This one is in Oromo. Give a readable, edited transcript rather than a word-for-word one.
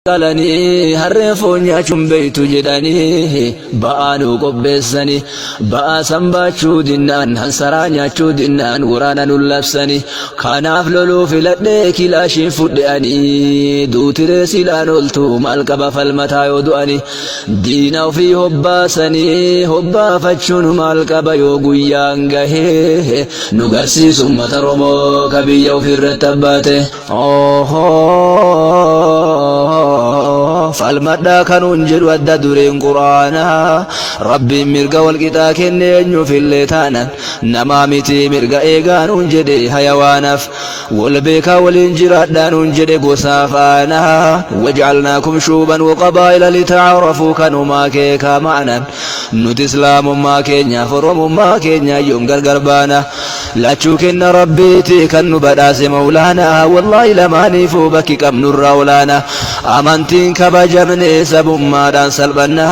Qalanii harreen foon nyaachuun beeytu jedhanii ba'aa nuu qopheessanii ba'aa san baachuu dinnaan hansaraa nyaachuu dinnaan waraana nu labsanii kanaaf loluu filadhee kilaashiin fudhe ani duutiree silaan oltu maal qaba falmataa yoo du'ani diina ofii hobbaasanii hobbaafachuun maal qaba yoo guyyaan gahee nu garsiisu ummata Oromoo ka biyya ofiirratti abbaate. Falmadhaa kanuun jedhu adda dureen quraanaa Rabbiin mirga walqixaa kenne eenyuuf illee taanan namaa miti mirga eegaa nuun jedhe hayawaanaaf wal beekaa waliin jiraadhaa nuun jedhe gosaaf aanaa wajcalnaakum shuuban waqabaa'ila litacaarafuu kanumaa keekaa ma'anan nuti islaamummaa keenyaaf oromummaa keenya yoom gargar baana Lachuu kenna Rabbiiti kan nu badhaase Mawlaana Wallaahi lamaaniifuu bakki qabnurraa olaana Amantiin kabajamne sabummaadhaan salphanna.